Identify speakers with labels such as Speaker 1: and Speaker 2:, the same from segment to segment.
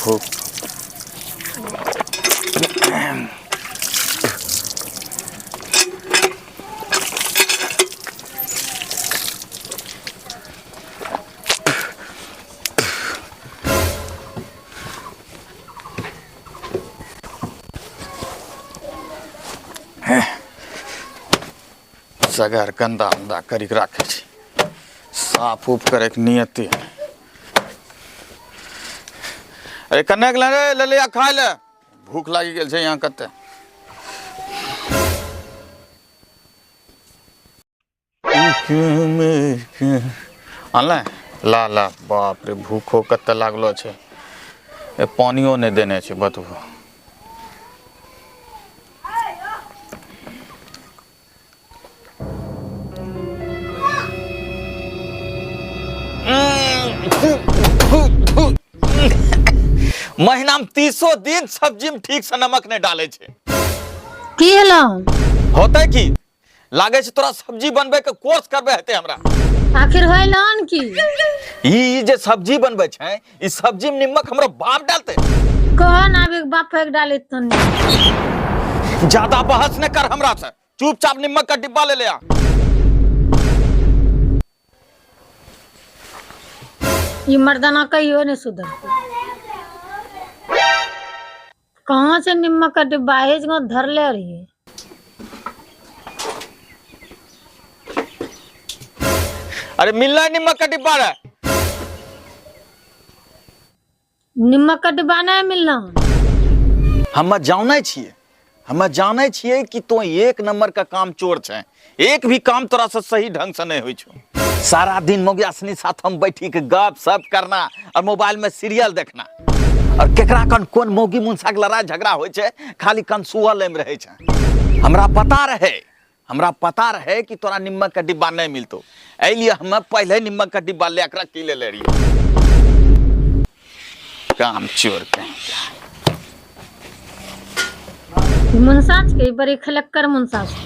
Speaker 1: भूख। सगर गन्दा उन्दा करिके राखै छै, साफ उफ करैके नियति। अरे कन्ने गेलै रे? ले लिया खाय ले, भूख लागि गेल छै। यहाँ कते अनलै? ला ला। बाप रे, भूखो कते लागलो छै। ए, पानियो नहि देने छै, बतबू। महीना में 30 दिन सब्जी में ठीक से नमक नहीं डाले छै।
Speaker 2: की हेलो?
Speaker 1: होते की, लागे छै तोरा सब्जी बनबे के कोर्स करबे हेतै हमरा।
Speaker 2: आखिर होइलन की?
Speaker 1: ई जे सब्जी बनबै छै, ई सब्जी में नमक हमरो बाप डालते?
Speaker 2: कह ना, आबे बाप फेंक डाले तनी।
Speaker 1: ज्यादा बहस न कर हमरा से, चुपचाप नमक का डिब्बा ले ले आ।
Speaker 2: ई मर्दाना कहियो नहीं सुधर। कहाँ से निमक का डिब्बा है जगह धर ले रही है?
Speaker 1: अरे, मिलना नमक का डिब्बा रे?
Speaker 2: निमक का डिब्बा नहीं मिलना।
Speaker 1: हम जानै छियै, हम जानै छियै कि तो एक नंबर का काम चोर छै। एक भी काम तोरा से सही ढंग से नहीं होइ छौ। सारा दिन मौगिया सनी साथ हम बैठी के गप सप करना और मोबाइल में सीरियल देखना और केकरा कन कोन मौगी मुंसा के लड़ाई झगड़ा होइ छै, खाली कंसुअल में रहै छै। हमरा पता रहे, हमरा पता रहे कि तोरा निमक का डिब्बा नहीं मिलतो, एहि लिए हम पहले निमक का डिब्बा ले के रखी ले ले रहियै। काम चोर कहीं का।
Speaker 2: ई मुंसा के बड़ी खलक्कर मुंसा छै।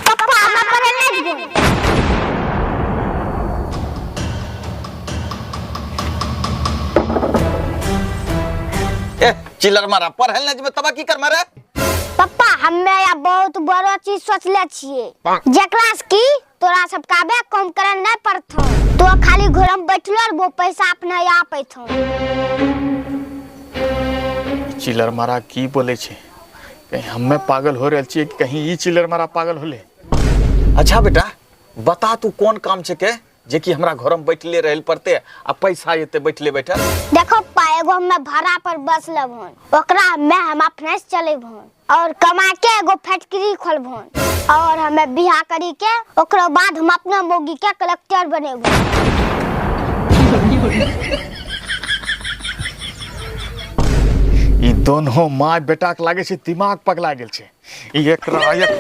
Speaker 3: पप्पा, हमरा पढ़े नहीं जेबो।
Speaker 1: ए चिल्लर मारा, पढ़े नहीं जेबै तबा की कर मारे?
Speaker 3: पप्पा, हमे या बहुत बड़ो चीज सोचले छियै, जेकरा से की तोरा सब काबे कम करे नहीं पड़थौ। तो खाली घर में बैठलो और वो पैसा अपने आप अइथौ।
Speaker 1: चिल्लर मारा की बोले छै? कहीं हम्मे पागल हो रहल छियै कि कहीं ई चिल्लर मारा पागल होले? अच्छा बेटा, बता तू कोन काम छै के जे कि हमरा घर में बैठले रहल पड़ते आ पैसा एते बैठले बैठल?
Speaker 3: देखो पप्पा, एगो हमे भाड़ा पर बस लेबहन, ओकरा हमे हम अपने से चलेबहन और कमा के एगो फैक्ट्री खोलबहन और हमे बियाह करी के ओकरो बाद हम अपना मौगी के कलेक्टर बनेबो।
Speaker 1: ई दोनों माय बेटा के लागे छै दिमाग पगला गेल छै। ई एकरा एक